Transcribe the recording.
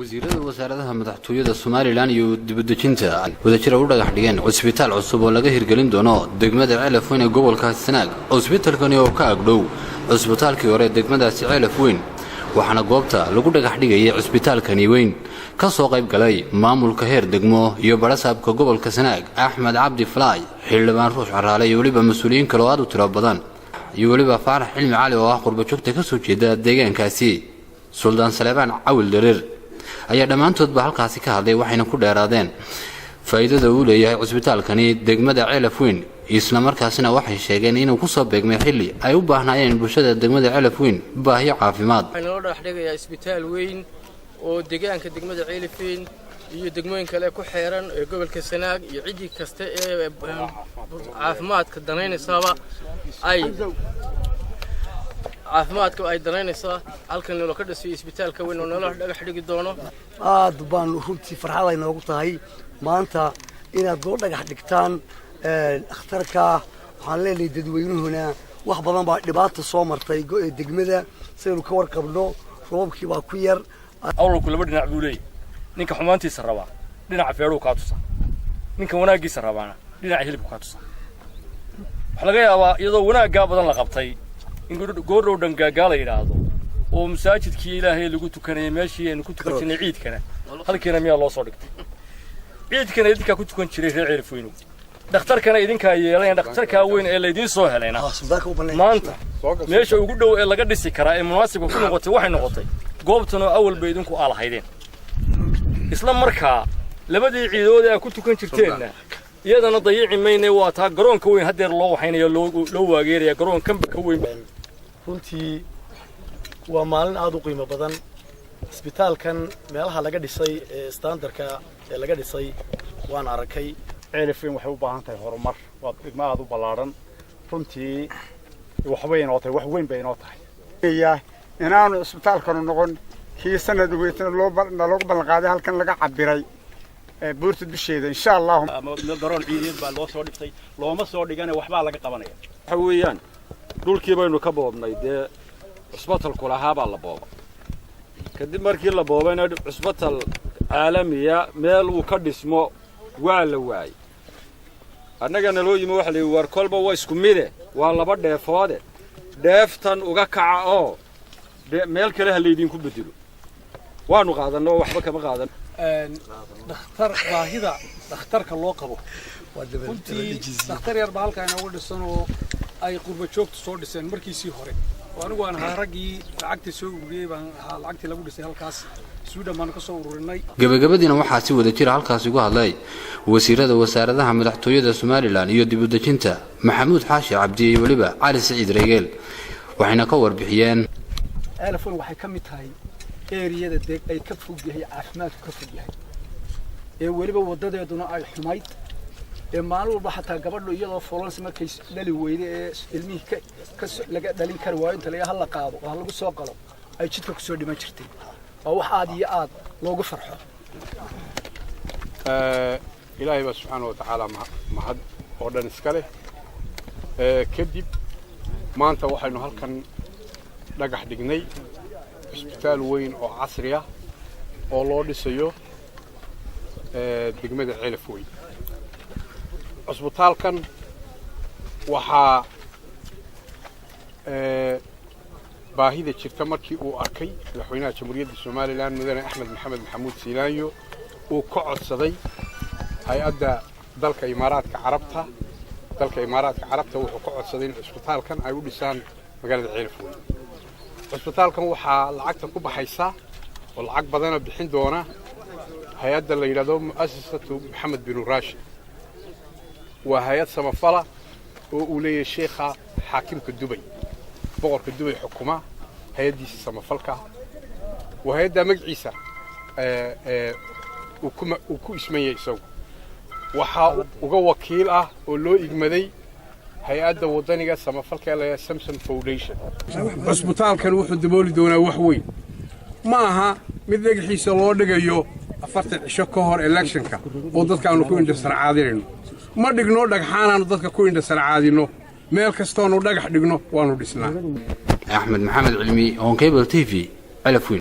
Wasiirada wasaaradaha madaxtooyada Somaliland iyo dibudejinta wadajira u dhagax dhigeen cusbitaal cusub oo laga hirgelin doono degmada Ceelaf Weyn ee gobolka Sanaag. Cusbitaalkani oo ka agdhow cusbitaalkii hore degmadaasi Ceelaf Weyn, waxaana goobta lagu dhagax dhigayay cusbitaalkani weyn ka soo qayb galay maamulka heer degmo iyo barasaabka gobolka Sanaag Axmed Cabdi Falaay, xildhibaan Ruux Caraale iyo weliba mas-uuliyiin kale oo aad u tiro badan, iyo weliba Faarax Cilmi Cali oo ah qurbajoogta ka soo jeeda deegaankaasi. Suldaan Saleebaan Cawil Dherer ayaa dhammaantoodba halkaasi ka hadlay, waxayna ku dheeraadeen faa'iidada uu leeyahay cusbitaalkani degmada Ceelaf Weyn, islamarkaasina waxay sheegeen inuu kusoo beegmay xilli ay u baahnaayeen bulshada degmada Ceelaf Weyn baahiyo caafimaad. Waxaa naloo dhagax dhigayaa isbitaal weyn oo deegaanka degmada Ceelafweyn iyo degmooyin kale ku xeeran ee gobolka Sanaag iyo ciddii kasta ee caafimaadka danaynaysaaba ay caafimaadka ay danaynaysaa halkan naloo ka dhisiyo isbitaalka weyn oo naloo dhagax dhigi doono. Aad baanu runtii farxad ay noogu tahay maanta inaad noo dhagax dhigtaan dhakhtarka. Waxaan leenahay dadweynuhuna wax badan baa dhibaata soo martay degmada, sidaynu ka warqabno roobabkii baa ku yar. Awlalku laba dhinac buu leeyahy. Ninka xumaantiisa rabaa dhinaca feedhuu kaa tusa, ninka wanaaggiisa rabaana dhinaca hilibku kaa tusa. Waxaa laga yaabaa iyadoo wanaaggaa badan la qabtay in goordhow dhangaagaa la yidhaahdo oo masaajidkii Ilaahay lagu tukanayay, meeshii aynu ku tukan jirnay ciidkana, halkiina miyaa loo soo dhigtay? Ciidkana idinkaa ku tukan jiray, reer Ceelafweynow. Dhakhtarkana idinkaa yeelanaya. Dhakhtarkaa weyn ee laydiin soo helayna maanta meesha ugu dhow ee laga dhisi karaa ee munaasibka ku noqotay waxay noqotay goobtan oo awalba idinku aalahaydeen. Isla markaa labadii ciidood ee aad ku tukan jirteenna iyadana dayici mayne. Waa taa garoonka weyn haddeer loo waxaynaya, loo waageeraya garoon kanba ka weyn. Runtii waa maalin aada u qiimo badan. Isbitaalkan meelaha laga dhisay ee standardka ee laga dhisay waan arkay. Ceelafweyn waxay u baahan tahay horumar. Waa degmo aada u ballaadhan runtii. Waxbay inoo tahay, wax weyn bay inoo tahay. Inaanu isbitaalkanu noqon kii sanad weytana naloogu ballanqaaday, halkan laga cabiray buurta dusheeda, insha Allahu. Garoon ciideed baa loo soo dhigtay, looma soo dhigane waxbaa laga qabanaya. Waxa weeyaan dhulkii baynu ka boobnay dee cusbatalku lahaa baa la booba. Kadib markii la boobayna cusbatal caalamiya meel uu ka dhismo waa la waayey. Annagana loo yimi, waxa la yidhi, war kolba waa isku mide, waa laba dheefoode, dheeftan uga kaca oo meel kale ha laydinku bedelo. Waanu qaadanno oo waxba kama qaadan. Dhakhtar, baahida dhakhtarka loo qabo runtii, dhakhtar yar baa halkaa inooga dhisan oo ay qurba joogtu soo dhiseen markiisii hore, oo anigu aan ahaa raggii lacagtii soo ururiyey baan ahaa. Lacagtii lagu dhisay halkaas Sweden baanu ka soo ururinay. Gabagabadiina waxaa si wada jira halkaasi uga hadlay wasiirada wasaaradaha madaxtooyada Somaliland iyo dib u dejinta Maxamuud Xaashi Cabdi iyo weliba Cali Siciid Reegeel, waxayna ka warbixiyeen. Ceelafweyn waxay ka mid tahay eriyada deeg ay ka fog yahay caafimaadku, ka fog yahay ee weliba waddadeeduna ay xumayd, ee maalin walba xataa gabadhu iyadoo folansi markay dhali weyda ee ilmihii ka laga dhalin kari waayo, inta laga hala qaado oo ha lagu soo qalo, ay jidka kusoo dhiman jirtay. Waa wax aad iyo aad loogu farxo. Ilaahay baa subxaana wa tacaala mahad oo dhan iska leh. Kadib maanta waxaynu halkan dhagax dhignay cusbitaal weyn oo casri ah oo loo dhisayo degmada Ceelaf Weyn. Cusbitaalkan waxaa baahida jirta markii uu arkay madaxweynaha Jamhuuriyadda Somaliland, mudane Axmed Maxamed Maxamuud Siilaanyo, uu ka codsaday hay-adda dalka Imaaraadka Carabta. Dalka Imaaraadka Carabta wuxuu ka codsaday in cusbitaalkan ay u dhisaan magaalada Ceelafweyn. Cusbitaalkan waxaa lacagta ku baxaysa oo lacag badana bixin doona hay-adda la yidhahdo Mu'asasatu Maxamed Binu Rashid. Waa hay-ad samafala oo uu leeyahay sheekha xaakimka Dubay, boqorka Dubay xukuma, hay-addiisa samafalka. Waa hay-addaa magaciisa uu ku isman yahay isagu. Waxaa uga wakiil ah oo loo igmaday hay-adda waddaniga samafalka ee la yidhahdo Samsom Foundation. Cusbitaalkan wuxuu dabooli doonaa wax weyn. Ma aha mid dhagaxiisa loo dhigayo 40 cisho ka hor electionka oo dadkaannu ku indhasarcaadinayno. Ma dhigno dhagxaanaannu dadka ku indhasarcaadinno. Meel kastoonu dhagax dhigno waannu dhisnaa. Axmed Maxamed Cilmi, Horn Cable TV, Celafweyn.